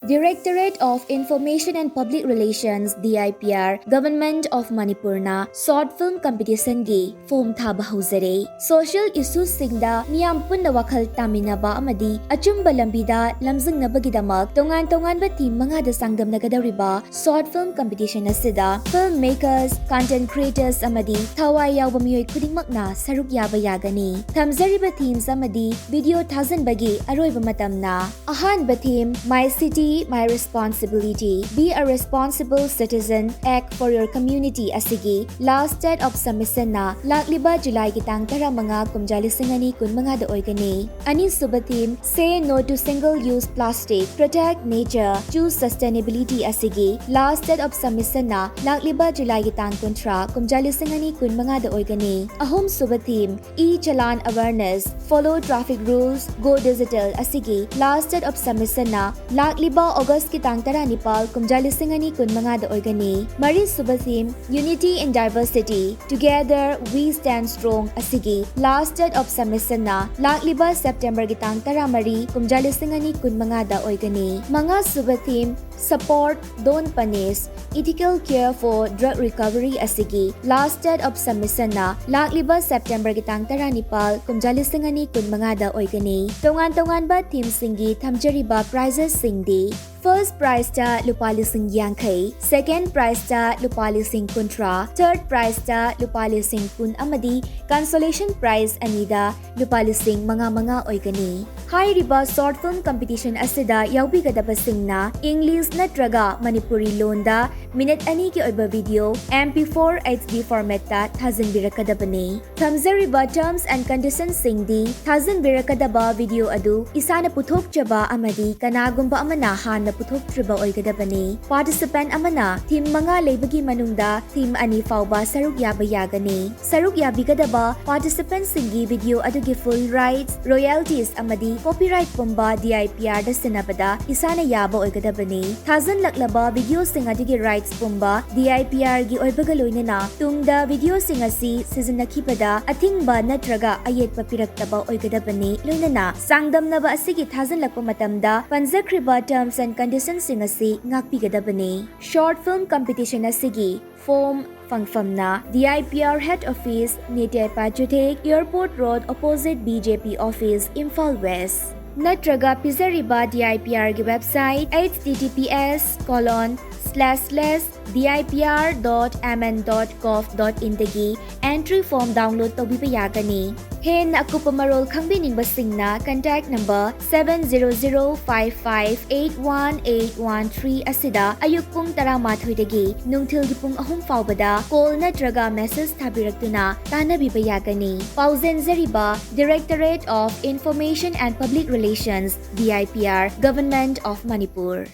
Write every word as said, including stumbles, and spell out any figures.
Directorate of Information and Public Relations, D I P R, Government of Manipur ꯅ short film competition ꯒꯤ form ꯊꯥꯕ ꯍꯧꯖꯔꯦ꯫ Social issues ꯁꯤꯡꯗ ꯃꯤꯌꯥꯝ ꯄꯨꯟꯅ ꯋꯥꯈꯜ ꯇꯥꯃꯤꯟꯅꯕ ꯑꯃꯗꯤ ꯑꯆꯨꯝꯕ ꯂꯝꯕꯤꯗ ꯂꯝꯖꯤꯡꯅꯕꯒꯤꯗꯃꯛ ꯇꯣꯉꯥꯟ ꯇꯣꯉꯥꯟꯕ theme ꯃꯉꯥꯗ ꯆꯥꯡꯗꯝꯅꯒꯗꯧꯔꯤꯕ short film competition ꯑꯁꯤꯗ film makers, content creators ꯑꯃꯗꯤ ꯊꯋꯥꯏ ꯌꯥꯎꯕ ꯃꯤꯑꯣꯏ ꯈꯨꯗꯤꯡꯃꯛꯅ ꯁꯔꯨꯛ ꯌꯥꯕ ꯌꯥꯒꯅꯤ꯫ ꯊꯝꯖꯔꯤꯕ themes ꯑꯃꯗꯤ video ꯊꯥꯖꯤꯟꯕꯒꯤ ꯑꯔꯣꯏꯕ ꯃꯇꯝꯅ ꯑꯍꯥꯟꯕ theme, My City, My Responsibility, Be a Responsible Citizen, Act for Your Community ꯑꯁꯤꯒꯤ last date of submission ꯅ ꯂꯥꯛꯂꯤꯕ ꯖꯨꯂꯥꯏꯒꯤ ꯇꯥꯡ ꯇꯔꯥꯃꯉꯥ, ꯀꯨꯝꯖꯥ ꯂꯤꯁꯤꯡ ꯑꯅꯤ ꯀꯨꯟꯃꯉꯥꯗ ꯑꯣꯏꯒꯅꯤ꯫ ꯑꯅꯤꯁꯨꯕ theme, Say No to Single Use Plastic, Protect Nature, Choose Sustainability ꯑꯁꯤꯒꯤ last date of submission ꯅ ꯂꯥꯛꯂꯤꯕ ꯖꯨꯂꯥꯏꯒꯤ ꯇꯥꯡ ꯀꯨꯟꯊ꯭ꯔꯥ, ꯀꯨꯝꯖꯥ ꯂꯤꯁꯤꯡ ꯑꯅꯤ ꯀꯨꯟꯃꯉꯥꯗ ꯑꯣꯏꯒꯅꯤ꯫ ꯑꯍꯨꯝꯁꯨꯕ theme, E-Challan Awareness, Follow Traffic Rules, Go Digital ꯑꯁꯤꯒꯤ last date of submission ꯅ ꯂꯥꯛꯂꯤꯕ ꯑꯣꯒꯁꯀꯤ ꯇꯥꯡ ꯇꯔꯥꯅꯤꯄꯥꯜ, ꯀꯨꯝꯖꯥ ꯂꯤꯁꯤꯡ ꯑꯅꯤ ꯀꯨꯟꯃꯉꯥꯗ ꯑꯣꯏꯒꯅꯤ꯫ ꯃꯔꯤꯁꯨꯕ theme, Unity in Diversity, Together We Stand Strong ꯑꯁꯤꯒꯤ last date of submission ꯅ ꯂꯥꯛꯂꯤꯕ ꯁꯦꯞꯇꯦꯝꯕꯔꯒꯤ ꯇꯥꯡ ꯇꯔꯥꯃꯔꯤ, ꯀꯨꯝꯖꯥ ꯂꯤꯁꯤꯡ ꯑꯅꯤ ꯀꯨꯟꯃꯉꯥꯗ ꯑꯣꯏꯒꯅꯤ꯫ ꯃꯉꯥꯁꯨꯕ theme, Support, Don't Punish, Ethical Care for Drug Recovery ꯑꯁꯤꯒꯤ last date of submission ꯅ ꯂꯥꯛꯂꯤꯕ ꯁꯦꯞꯇꯦꯝꯕꯔꯒꯤ ꯇꯥꯡ ꯇꯔꯥꯅꯤꯄꯥꯜ, ꯀꯨꯝꯖꯥ ꯂꯤꯁꯤꯡ ꯑꯅꯤ ꯀꯨꯟꯃꯉꯥꯗ ꯑꯣꯏꯒꯅꯤ꯫ ꯇꯣꯉꯥꯟ ꯇꯣꯉꯥꯟꯕ theme ꯁꯤꯡꯒꯤ ꯊꯝꯖꯔꯤꯕ prizes ꯁꯤꯡꯗꯤ, first prize ꯇ ꯂꯨꯄꯥ ꯂꯤꯁꯤꯡ ꯌꯥꯡꯈꯩ, second prize ꯇ ꯂꯨꯄꯥ ꯂꯤꯁꯤꯡ ꯀꯨꯟꯊ꯭ꯔꯥ, third prize ꯇ ꯂꯨꯄꯥ ꯂꯤꯁꯤꯡ ꯀꯨꯟ ꯑꯃꯗꯤ consolation prize ꯑꯅꯤꯗ ꯂꯨꯄꯥ ꯂꯤꯁꯤꯡ ꯃꯉꯥ ꯃꯉꯥ ꯑꯣꯏꯒꯅꯤ꯫ ꯍꯥꯏꯔꯤꯕ short film competition ꯑꯁꯤꯗ ꯌꯥꯎꯕꯤꯒꯗꯕꯁꯤꯡꯅ English ꯅꯠꯇ꯭ꯔꯒ ꯃꯅꯤꯄꯨꯔꯤ ꯂꯣꯟꯗ minute ꯑꯅꯤꯒꯤ ꯑꯣꯏꯕ video, M P four H D format ꯇ ꯊꯥꯖꯤꯟꯕꯤꯔꯛꯀꯗꯕꯅꯤ꯫ ꯊꯝꯖꯔꯤꯕ terms and conditions ꯁꯤꯡꯗꯤ, ꯊꯥꯖꯤꯟꯕꯤꯔꯛꯀꯗꯕ video ꯑꯗꯨ ꯏꯁꯥꯅ ꯄꯨꯊꯣꯛꯆꯕ ꯑꯃꯗꯤ ꯀꯅꯥꯒꯨꯝꯕ ꯑꯃꯅ ꯍꯥꯟꯅ ꯄꯨꯊꯣꯛꯇ꯭ꯔꯤꯕ ꯑꯣꯏꯒꯗꯕꯅꯤ꯫ Participant ꯑꯃꯅ theme ꯃꯉꯥ ꯂꯩꯕꯒꯤ ꯃꯅꯨꯡꯗ theme ꯑꯅꯤ ꯐꯥꯎꯕ ꯁꯔꯨꯛ ꯌꯥꯕ ꯌꯥꯒꯅꯤ꯫ ꯁꯔꯨꯛ ꯌꯥꯕꯤꯒꯗꯕ participant ꯁꯤꯡꯒꯤ video ꯑꯗꯨꯒꯤ full rights, royalties ꯑꯃꯗꯤ copyright ꯄꯨꯝꯕ D I P R ꯗ ꯁꯤꯟꯅꯕꯗ ꯏꯁꯥꯅ ꯌꯥꯕ ꯑꯣꯏꯒꯗꯕꯅꯤ꯫ ꯊꯥꯖꯤꯜꯂꯛꯂꯕ video ꯁꯤꯡ ꯑꯗꯨꯒꯤ right ꯄꯨꯝꯕ D I P R ꯒꯤ ꯑꯣꯏꯕꯒ ꯂꯣꯏꯅꯅ ꯇꯨꯡꯗ videoꯁꯤꯡ ꯑꯁꯤ ꯁꯤꯖꯤꯟꯅꯈꯤꯕꯗ ꯑꯊꯤꯡꯕ ꯅꯠꯇ꯭ꯔꯒ ꯑꯌꯦꯠꯄ ꯄꯤꯔꯛꯇꯕ ꯑꯣꯏꯒꯗꯕꯅꯤ꯫ ꯂꯣꯏꯅꯅ ꯆꯥꯡꯗꯝꯅꯕ ꯑꯁꯤꯒꯤ ꯊꯥꯖꯤꯜꯂꯛꯄ ꯃꯇꯝꯗ ꯄꯟꯖꯈ꯭ꯔꯤꯕ terms and conditionsꯁꯤꯡ ꯑꯁꯤ ꯉꯥꯛꯄꯤꯒꯗꯕꯅꯤ꯫ Short film competition ꯑꯁꯤꯒꯤ form ꯐꯪꯐꯝꯅ D I P R head office, ꯅꯤꯇꯦ ꯄꯥꯆꯨꯊꯦꯛ, Airport Road, opposite B J P office, Imphal West. ꯅꯠꯇ꯭ꯔꯒ ꯄꯤꯖꯔꯤꯕ D I P R ꯒꯤ website, H T T P S colon slash slash D I P R dot M N dot gov dot in ꯗꯒꯤ entry form download ꯇꯧꯕꯤꯕ ꯌꯥꯒꯅꯤ꯫ ꯍꯦꯟꯅ ꯑꯀꯨꯞꯄ ꯃꯔꯣꯜ ꯈꯪꯕꯤꯅꯤꯡꯕꯁꯤꯡꯅ contact number seven zero zero five five eight one eight one three ꯑꯁꯤꯗ ꯑꯌꯨꯛ ꯄꯨꯡ ꯇꯔꯥꯃꯥꯊꯣꯏꯗꯒꯤ ꯅꯨꯡꯊꯤꯜꯒꯤ ꯄꯨꯡ ꯑꯍꯨꯝ ꯐꯥꯎꯕꯗ call ꯅꯠꯇ꯭ꯔꯒ message ꯊꯥꯕꯤꯔꯛꯇꯨꯅ ꯇꯥꯟꯅꯕꯤꯕ ꯌꯥꯒꯅꯤ꯫ ꯄꯥꯎꯖꯦꯟꯖꯔꯤꯕ Directorate of Information and Public Relations, D I P R, Government of Manipur꯫